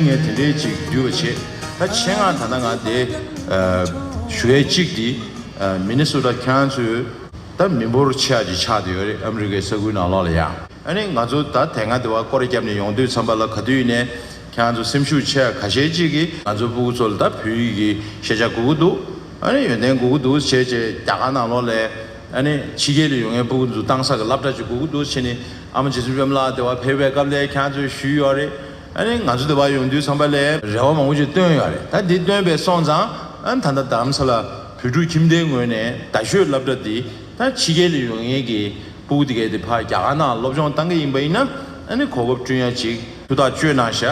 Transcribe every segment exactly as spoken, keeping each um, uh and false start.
ངས་དེ་འདྲའི་ཅིག་འདུལ་བ་བྱེད། ད་ཆེད་མངགས་ད་ལྟ་ང་དེ་ཨ་ཞུ་ཡས་གཅིག་དེ་ཨ་མི་ནི་སོ་ཊ་ཁྱེད་རང་ཚོས་ད་མི་འབོར་ཆེ་བ་ཅིག་ཆགས་བསྡད་ཡོད་རེད། ཨ་མི་རི་ཀའི་ས་ཁུལ་ནང་ལོགས་ལ་ཡ། ཨ་ནི་ང་ཚོ་ད་དེ་སྔ་དེ་བ་སྐོར་ར་བརྒྱབ་ནས་ཡོང་དུས་ཙམ་པ་ལ་ག་དུས་ཡིན་ནའི་ཁྱེད་རང་ཚོ་སེམས་ཤུགས་ཆེ་བ་ཁ་ཤས་ཅིག་གིས་ང་ཚོ་སྤུ་གུ་ཚོ་ལ་ད་བོད་ཡིག་གི་ཤེས་བྱ་དགོས་ཀྱི་འདུག་ཨ་ནི་ཡོན་ཏན་དགོས་ཀྱི་འདུག་བྱས་བྱས་རྒྱ་གར་ནང་ལོགས་ལ་ཨ་ནི་ཕྱི་རྒྱལ་ལ་ཡོད་མཁན་སྤུ་གུ་ཚོ་གཏོང་ས་གི་སློབ་གྲྭ་ཅིག་དགོས་ཀྱི་འདུག་བྱས་ནས་ཨ་མ་རྗེ་བཙུན་སྒྲོལ་མ་ལགས་དེ་བ་ཕེབས་པའི་སྐབས་ལ་ཁྱེད་རང་ཚོས་ཞུས་ཡོད་རེད། ཨ་ནི་ང་ཚོ་འདི་བར་ཡོང་དུས་ཙམ་པ་ལ་རེ་བ་མང་པོ་ཅིག་བཏོན་ཡོད་རེད། ད་འདི་བཏོན་པའི་སོང་ཙང་ཨ་ནི་ད་ལྟ་རྡ་རམ་ས་ལ་བོད་ཕྲུག་ཁྱིམ་སྡེའི་ངོས་ནས་རྡ་ཤོད་སློབ་གྲྭ་འདི་ད་ཕྱི་རྒྱལ་ལ་ཡོད་མཁན་གྱི་སྤུ་གུ་དེ་གས་དེ་ཕར་རྒྱ་གར་ནང་སློབ་སྦྱོང་བཏང་གི་ཡིན་པ་ཡིན་ན་ཨ་ནི་གོ་སྐབས་བསྐྲུན་ཡ་ཅིག་ཐུགས་ཐག་གཅོད་གནང་ཤག་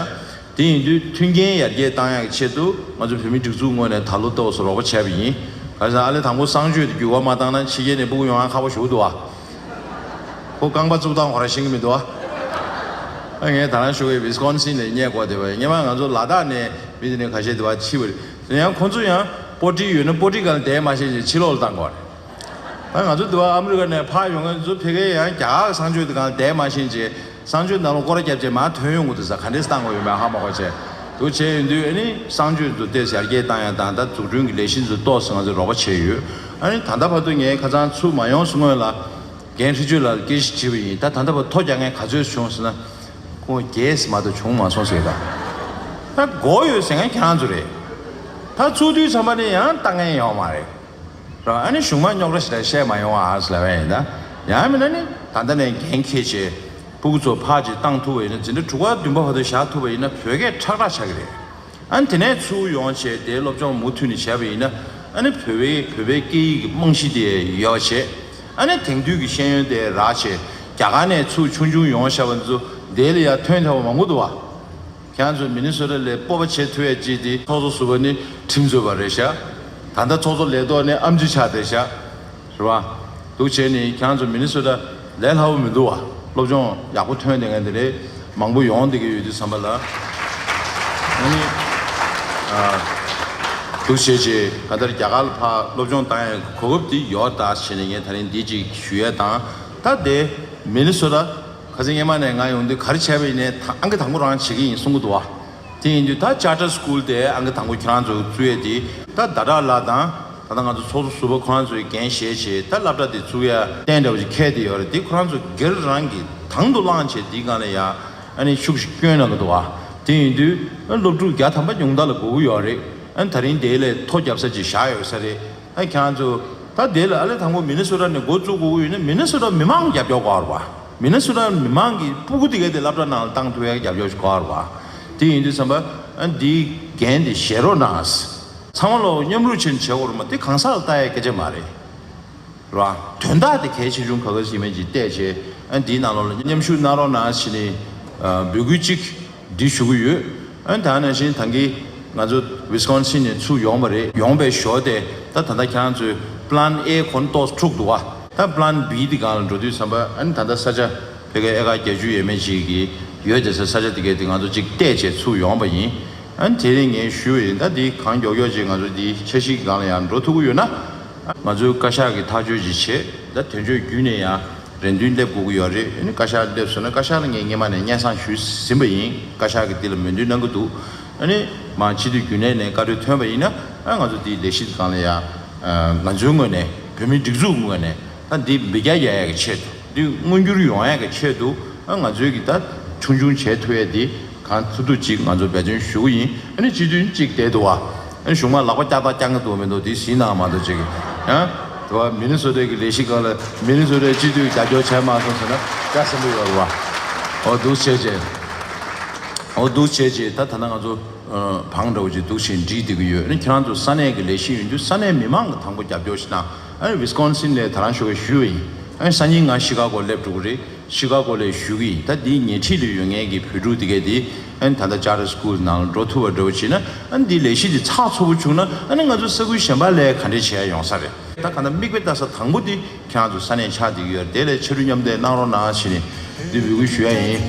དེ་ཡིན་དུས་མཐུན་རྐྱེན་ཡར་རྒྱས་བཏང་ཡག་གི་ཆེད་དུ་ང་ཚོ་བོད་མིའི་སྒྲིག་འཛུགས་ངོས་ནས་ད་ལོ་ཏོག་ཙམ་རོགས་པ་བྱས་པ་ཡིན། ག་རེ་ཟེར་ན་ཨ་ལེ་དང་པོ་གསང་སྤྱོད་དེ་འགྱུར་བ་མ་བཏང་ན་ཕྱི་རྒྱལ་ནས་སྤུ་གུ་ཡོང་ཡ་ཁག་པོ་ཞེ་པོ་འདུག་ཨ། ཁོ་རྐང་པ་བཙུགས་སྟངས་ཁོ་རང་ཤེས་ཀྱི་མི་འདུག་ཨ། ཨ་ངས་ད་རང་ཞུ་གི་ཝི་སི་ཀོན་སིན་ལ་སྙད་གོ་བསྡད་པ་ཡིན། སྔོན་མ་ང་ཚོ་ལ་དྭགས་ནས་མི་དེ་འདྲ་ཁ་ཤས་དེ་བ་ཕྱི་པ་རེད། ཡང་ཁོ་ཚོ་ཡང་པོ་ཊི་ཡོད་ན་པོ་ཊི་སྒང་ལ་བསྡད་མ་ཤེས་ཅིག་ཕྱི་ལོགས་ལ་བཏང་དགོས་རེད། ད་ང་ཚོ་འདི་བ་ཨ་མི་རི་ཀ་ནས་ཕར་ཡོང་མཁན་ཚོ་ཕ་གིར་ཡང་རྒྱ་གར་གསང་སྤྱོད་དེ་སྒང་ལ་བསྡད་མ་ཤེས་ཅིག་གསང་སྤྱོད་ནང་ལ་སྐོར་ར་བརྒྱབ་བྱས་མར་ཐོན་ཡོང་གི་འདུག་ས། ག་འདྲས་བཏང་དགོས་ཡོད་མེད་ཧ་མ་གོ་བྱས་འདུག་བྱས་ཡོང་དུས་ཨ་ནི་གསང་སྤྱོད་ཚོ་ཏོག་ཙམ་ཡར་རྒྱས་བཏང་ཡ་དང་ད་འཛུགས་སྐྲུན་གྱི་ལས་གཞི་ཚོ་ཏོག་ཙམ་ང་ཚོས་རོགས་པ་བྱས་ཡོད། ཨ་ནི་ད་ལྟ་བར་དུ་ངས་ཁ་སང་ཚུར་མ་ཡོང་སྔོན་ལ་རྒན་ཁྲི་ཆོས་ལགས་ལ་སྐད་ཆ་དྲིས་པ་ཡིན། ད་ད་ལྟ་བར་ཐོ་རྒྱག་མཁན་ག་ཚོད་བྱུང་ཟེར་ན། ཁོང་རྒྱས་མ་གཏོགས་བྱུང་མ་སོང་ཟེར། ད་ད་མགོ་ཡོད་ཟེར་མཁན་ཁྱེད་རང་ཚོ་རེད། ད་ཚུགས་དུས་ཙམ་པ་ནས་ཡང་ལྟ་མཁན་ཡོད་མ་རེད། ར་ཨ་ནི་གཞུང་མང་རྙོག་དྲ་ཞེ་དྲག་བཤད་མ་ཡོང་ཨ་ཟེར་ལབ་ཡ་ཡིན། ད་ཡང་མིན་ན་ནི་ད་ལྟ་ནས་འགན་འཁྱེར་བྱས་སྤུ་གུ་ཚོ་ཕར་ཅིག་བཏང་ཐུབ་པ་ཡིན་ན་འཛིན་གྲྭ་དྲུག་པ་བདུན་པ་བར་དུ་བཞག་ཐུབ་པ་ཡིན་ན་བོད་སྐད་ཁྲག་ཁྲག་ཆགས་ཀྱི་རེད། ཨ་ནི་དེ་ནས་ཚུར་ཡོང་བྱས་དེ་སློབ་སྦྱོང་མུ་མཐུད་ནས་བྱས་པ་ཡིན་ན་ཨ་ནི་བོད་པའི་བོད་པའི་སྐད་ཡིག་གི་རྨང་གཞི་དེ་ཡོད་བྱས་ཨ་ནི་དེང་དུས་ཀྱི་ཤེས་ཡོན་དེ་རག་བྱས་རྒྱ་གར་ནས་ཚུར་ཆུང་ཆུང་ཡོང་བཞག་པ་ཚོ་དེ་ལ་ཡ་ཐོན་ཐུབ་པ་མང་པོ་འདུག་བ། ཁྱེད་རང་ཚོ་མི་ནི་སོ་ཊ་ལ་སྤོབས་པ་བྱེད་ཐུབ་ཡ་ཅིག་དེ་ཚོགས་གཙོ་ཟུར་པ་ནི་ཁྲིམས་རྩོད་པ་རེད་ཤག་ད་ལྟ་ཚོགས་གཙོ་ལས་ཐོག་ནས་ཨེམ་ཆི་ཆགས་བསྡད་ཤག་རེད་བ། འདུག་བྱས་ནས་ཁྱེད་རང་ཚོ་མི་ནི་སོ་ཊ་ལས་སླ་པོ་མི་འདུག་བ། སློབ་སྦྱོང་ཡག་པོ་ཐོན་བསྡད་མཁན་དེ་རེད། མང་པོ་ཡོང་བསྡད་ཀྱི་ཡོད་དུས་ཙམ་པ་ལ། ཨ་ནི། ཨ། འདུག་བྱས་བྱས་གང་ལྟར་རྒྱ་གར་ལ་ཕར་སློབ་སྦྱོང་བཏང་ཡ་གོ་སྐབས་དེ་ཡོད་ད་བྱས་ནས་ངས་ད་རིང་འདི་གཅིག་ཞུ་ཡ་དང་། ད་དེ་མི་ནི་སོ་ཊ་ཁ་སང་སྔོན་མ་ནས་ང་ཡོང་དུས་ག་རེ་བྱས་པ་ཡིན་ནའི་ད་ཨང་ཀི་དང་པོ་རང་བྱེད་ཀྱི་ཡིན་གསུང་གི་འདུག་བ། དེ་ཡིན་དུས་ད་ཅར་ཊར་སི་ཀུལ་དེ་ཨང་ཀི་དང་པོ་ཁྱེད་རང་ཚོ་བཙུགས་ཡས་དེ་ད་ཟླ་གྲགས་ལགས་དང་ད་ལྟ་ང་ཚོ་ཚོགས་གཙོ་ཟུར་པ་ཁོ་རང་ཚོའི་འགན་བཞེས་བྱས་ད་སློབ་གྲྭ་དེ་བཙུགས་ཡ་གཏན་འདྲ་བོ་ཅིག་འཁེལ་བསྡད་ཡོད་རེད། དེ་ཁོ་རང་ཚོ་སྒེར་རང་གིས་དང་དུ་བླངས་བྱས་དེའི་སྒང་ལ་ཡ་ཨ་ནི་ཤུགས་ཤིག་བསྐྱོན་གནང་གི་འདུག་བ། དེ་ཡིན་དུས་ཨ་སློབ་ཕྲུག་བརྒྱ་ཐམ་པ་ཉུང་མཐའ་ལ་དགོས་ཀྱི་ཡོད་རེད། ཨ་ནི་ད་རིང་དེ་ལས་ཐོ་བརྒྱབ་ས་ཅིག་བཞག་ཡོད་ས་རེད། ཨ་ཁྱེད་རང་ཚོ་ད་དེ་ལ་ཨ་ལེ་དང་པོ་མི་ནི་སོ་ཊ་ནས་འགོ་བཙུགས་དགོས་ཀྱི་ཡོད་ན་མི་ནི་སོ་ཊ་མི་མང་རྒྱབ་སྐྱོར་དགོས་རེད་བ། མི་ནི་སོ་ཊ་མི་མང་གིས་སྤུ་གུ་དེ་གའི་དེ་སློབ་གྲྭ་ནང་ལ་བཏང་ཐུབ་ཡ་རྒྱབ་སྐྱོར་ཞིག་དགོས་རེད་བ། དེ་ཡིན་དུས་ཙམ་པ་ཨ་འདིའི་འགན་དེ་བཞེས་རོགས་གནང་། ཚང་མ་ལོ་མཉམ་རུབ་བྱས་ནས་བྱེད་དགོས་རེད་མ་གཏོགས་གང་ཟག་ལ་ལྟ་ཡ་སྐད་ཆ་མ་རེད། རེད་བ། དོན་དག་དེ་གལ་ཆེ་ཆུང་ག་ག་ཟིག་ཡིན་མིན་ཅིག་བལྟས་བྱས་ཨ་འདིའི་ནང་ལོགས་ལ་མཉམ་ཞུགས་གནང་རོགས་གནང་ཞེས་ནས་འབོད་སྐུལ་གཅིག་འདི་ཞུ་གི་ཡོད། ཨ་ད་ནང་བཞིན་ད་གིན་ང་ཚོ་ཝི་སི་ཀོན་སིན་ནས་ཚུར་ཡོང་བ་རེད། ཡོང་བའི་ཞོར་དེ་ད་ད་ལྟ་ཁྱེད་རང་ཚོའི་པི་ལན་ཨེ་ཁོ་ན་ཏོག་ཙམ་འཁྲུགས་འདུག་བ། ད་པི་ལན་བི་དེ་སྒང་ལ་འགྲོ་དུས་ཙམ་པ་ཨ་ནི་ད་ལྟ་ས་ཆ་ཕ་གིའི་ཨེ་ཀར་བརྒྱད་ཅུ་ཡས་མས་ཅིག་གི་ཡོད་དེ་ས་ས་ཆ་དེ་གའི་དེ་ང་ཚོ་གཅིག་བལྟས་བྱས་ཚུར་ཡོང་བ་ཡིན། ཨ་ནི་དེ་རིང་ངས་ཞུས་པ་ཡིན། ད་འདི་གང་མགྱོགས་མགྱོགས་ཅིག་ང་ཚོ་འདི་འཆར་གཞི་གི་སྒང་ལ་ཡང་འགྲོ་ཐུབ་ཀྱི་ཡོད་ན། ང་ཚོའི་བཀའ་ཤག་གི་ཐག་གཅོད་ཅིག་བྱེད། ད་དོན་གཅོད་བརྒྱུད་ནས་ཡང་རེ་འདུན་སླེབས་དགོས་ཀྱི་ཡོད་རེད། ཨ་ནི་བཀའ་ཤག་སླེབས་སོང་ན་བཀའ་ཤག་ལ་ངས་སྔོན་མ་ནས་སྙན་སེང་ཞུས་ཟིན་པ་ཡིན། བཀའ་ཤག་གིས་འདི་ལ་མོས་མཐུན་གནང་གི་འདུག་ཨ་ནི་མ་སྤྱི་འཐུས་རྒྱུན་ལས་ནས་བཀའ་འཁྲོལ་ཐོན་པ་ཡིན་ན་ཨ་ང་ཚོ་འདིའི་ལས་གཞི་སྒང་ལ་ཡང་ང་ཚོའི་ངོས་ནས་བོད་མིའི་སྒྲིག་འཛུགས་ངོས་ནས་ད་འདི་འབུད་རྒྱག་ཡ་ཡ་གི་ཆེད་དུ། འདི་མངོན་འགྱུར་ཡོང་ཡག་གི་ཆེད་དུ་ཨ་ང་ཚོས་ཀྱི་ད་ཆུང་ཆུང་བྱེད་ཐུབ་ཡ་འདི་གང་ཐུབ་ཐུབ་ཅིག་ང་ཚོ་འབད་བརྩོན་ཞུ་གི་ཡིན། ཨ་ནི་སྤྱི་འཐུས་གཅིག་བསྡད་འདུག་བ། ཨ་ནི་གཞུང་མང་ལག་པ་བཀྱག་བཏགས་བཀྱག་གི་འདུག་མི་འདུག་འདི་གཟིགས་གནང་མ་གཏོགས་ཅིག་ཡང་དུ་བ་མི་ནི་སོ་ཊའི་གི་ལས་གཞི་སྒང་ལ་མི་ནི་སོ་ཊའི་སྤྱི་འཐུས་རྒྱབ་སྐྱོར་བྱས་མ་སོང་ཟེར་ན་དགའ་སེམས་པོ་ཡོད་རེད་བ། འོ་འདུག་བྱས་རྗེས་འོ་འདུག་བྱས་རྗེས་ད་ད་ལྟ་ང་ཚོ་བང་འདྲ་བོ་ཅིག་འདུག་བྱས་འགྲིག་བསྡད་ཀྱི་ཡོད། ཨ་ནི་ཁྱེད་རང་ཚོ་ས་གནས་ཀྱི་ལས་གཞི་ཡིན་དུས་ས་གནས་མི་མང་གི་དང་པོ་རྒྱབ་སྐྱོར་ཞིག་གནང་། ཨ་ནི་ཝི་སི་ཀོན་སིན་ལ་ད་རང་ཞོགས་ཀས་ཞུས་པ་ཡིན། ཨ་ནི་སང་ཉིན་ང་ཤི་ཀ་གོ་སླེབས་འགྲོ་གི་རེད། ཤི་ཀ་གོ་ལ་བཞུགས་ཀྱི་ཡིན། ད་འདིའི་ཉེ་འཁྲིས་ལ་ཡོད་མཁན་གྱི་བོད་ཕྲུག་དེ་གས་དེ་ཨ་ནི་ད་ལྟ་ཅར་ཊར་སི་ཀུལ་ནང་ལ་འགྲོ་ཐུབ་པ་འདྲ་བོ་བྱས་ན་ཨ་ནི་འདིའི་ལས་གཞི་དེ་ཚགས་ཚུད་པོ་བྱུང་ན་ཨ་ནི་ང་ཚོ་ས་ཁུལ་གཞན་པ་ལ་ག་འདྲས་བྱེད་ཡ་ཡོང་ས་རེད། ད་ག་ད་མིག་དཔེ་ལྟ་ས་དང་པོ་དེ་ཁྱེད་རང་ཚོ་ས་གནས་ཆགས་བསྡད་ཀྱི་ཡོད་རེད། དེ་ལ་ཕྱར་གྲུ་མཉམ་འདེགས་གནང་རོགས་གནང་ཞེས་ནས་འདི་འབོད་སྐུལ་ཞུ་ཡ་ཡིན།